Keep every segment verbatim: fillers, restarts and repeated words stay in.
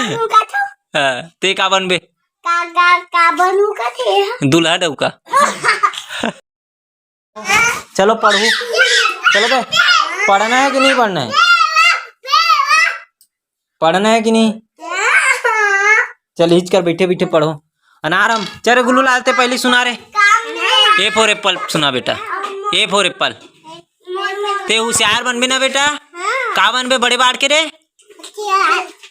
हाँ, ते का बनबे? का, का, का बनू कथे? दूल्हा डउका। चलो पढ़ू। चलो बे, पढ़ना है कि नहीं पढ़ना है? पढ़ना है कि नहीं? चल, हिच कर, बैठे बैठे पढ़ो। अनार हम, चल रे गुल्लू लाल, ते पहली सुना रे। A for apple सुना बेटा, A for apple। ते होशियार बनबे ना बेटा। का बनबे बड़े बाढ़ के रे?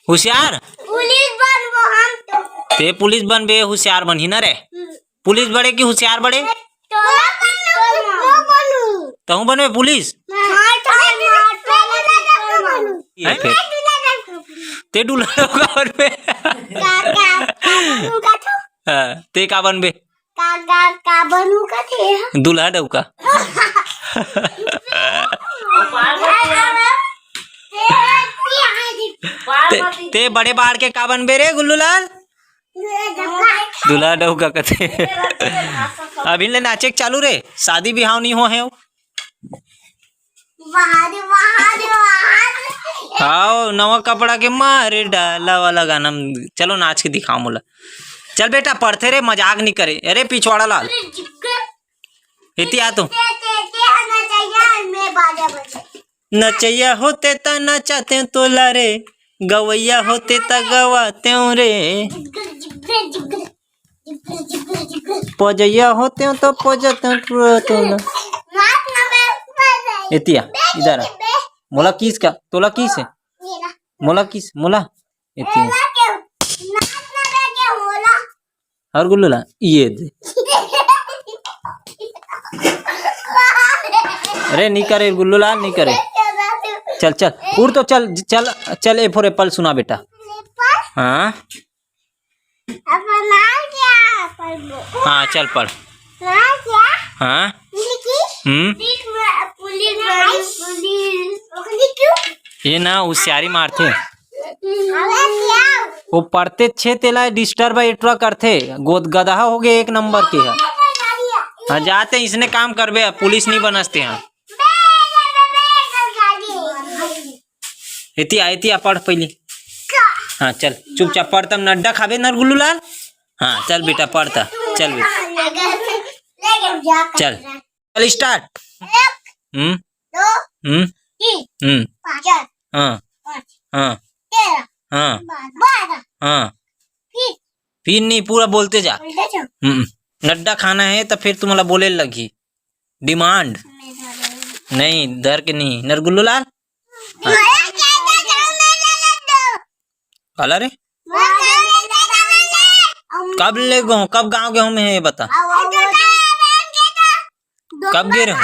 होशियार। पुलिस बनबो हम तो। ते पुलिस बनबे, होशियार बनही ना रे। पुलिस बड़े कि होशियार बड़े? तोला बनू, तोला बनू। तहूँ बनबे पुलिस? हाँ, तो मैं, मैं, मैं, मैं, मैं, हैं? मैं, मैं, मैं, ते दूल्हा डउका बनबे। का, का, का बनू का तो? हाँ, ते का बनबे? का, का, का बनू कथे? दूल्हा डउका। ते, ते बड़े बाढ़ के का बनबे रे गुल्लू लाल? दूल्हा डउका कथे। अभी ले नाचे के चालू रे, शादी बिहाव नहीं हो है। वाह रे, वाह रे, वाह रे। हाव, नवा कपड़ा के मार डाला वाला गाना म-, चलो नाच के दिखाओ मोला। चल बेटा, पढ़ते रे, मजाक नहीं करे। अरे पिछवाड़ा लाल, अरे जिगर। एती आ तो। ते, ते, ते, नचैया, मैं बाजा बजा। नचैया होते त नचाते तोला रे, गवैया होते त गवाते रे। जिगर, जिगर, जिगर। जिगर, जिगर, जिगर। पजैया होते तो पजते तोला। नाच ना बे, बे, बे। एती आ, इधर आ। बे। मोला किस का, तोला किस है? मेरा। मोला किस, मोला? एती आ। मेरा क्यों? नाच ना बे, क्यों होला? और गुल्लू ला, ये दे। अरे नहीं करे गुल्लू ला, नहीं करे। चल, चल, उड़ तो चल, चल, चल, A for apple सुना बेटा। हाँ। अपना क्या पढ़बो? हाँ, चल पढ़। अपना क्या? हाँ। लिखी? हम्म। लिख में पुलिस बनी, पुलिस। ओखनी क्यों? ये ना होशियारी मारथे। अबे क्या? वो पढ़ते छे तेला disturb एटरा करथे। गोद गदहा हो गए एक नंबर के है। हाँ, जाते इसने काम करबे, पुलिस नहीं बनसते हैं। एती आ, एती आ, पढ़ पहली। हाँ, चल, चुपचाप पढ़, तब नड्डा खाबे ना गुल्लू लाल। हाँ, चल बेटा, पढ़ ता, चल बेटा। चल, चल, start। हम्म। हम्म। हम्म। हाँ। हाँ। हाँ। फिर नहीं, पूरा बोलते जा। हम्म। नड्डा खाना है तो फिर तुम्हारा बोले लगी। Demand। नहीं, धर के नहीं। नरगुल्लू लाल? हाँ। काला रे? कब ले गो, कब गाँव गए हूँ मैं, ये बता। कब गे रहे हो?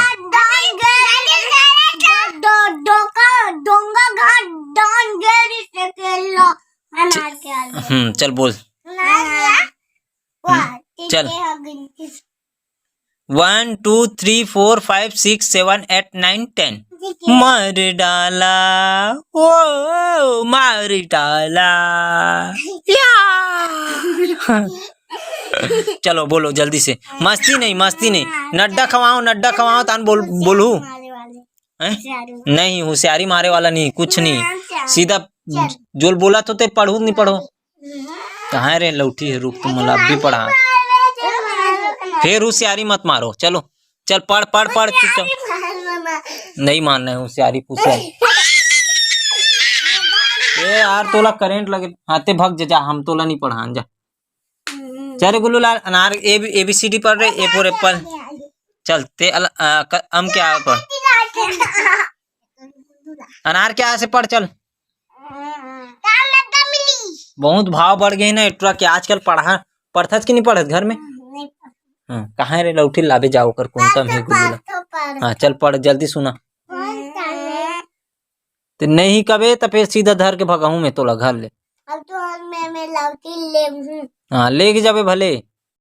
डोंगा घाट डान गेरी से खेल लो। अनार के आलू। हम्म, चल बोल। अनार के आलू। हम्म, चल। One, two, three, four, five, six, seven, eight, nine, ten। मार डाला, ओ, मार डाला। या। चलो बोलो जल्दी से। मस्ती नहीं, मस्ती नहीं। नड्डा खवाओ, नड्डा खवाओ, तान बोल, बोलू। हैं? नहीं, होशियारी मारे वाला नहीं, कुछ नहीं। सीधा जोल बोला तो ते पढ़ू नहीं पढ़ो। कहाँ रे लौठी है, रुक, तुम मोला अभी पढ़ा। फिर होशियारी मत मारो, चलो। चल पढ़, पढ़, पढ़, चुपचाप। नहीं मानना है, होशियारी पूछे। ए यार, तोला करंट लगे, हाँ, ते भग जा, जा, हम तोला नहीं पढ़ान, जा। चल रे गुल्लू लाल, अनार, A B, A B C D पढ़ रे, A for apple। चल, ते अल-, अ, क-, अम क्या है पढ़? अनार क्या से पढ़, चल। बहुत भाव बढ़ गए ना एटरा के, आजकल पढ़ा, पढ़थस कि नहीं पढ़त घर में? हाँ, कहाँ रे लौठी लाबे जाओ कर कुंता में गुल्लू ला। हाँ, चल पढ़, जल्दी सुना। ते नहीं कबे त फिर सीधा धर के भगाहूँ मैं तोला घर ले। अब तो मैं, मैं लौठी ले हूँ। हाँ, लेके जाबे भले।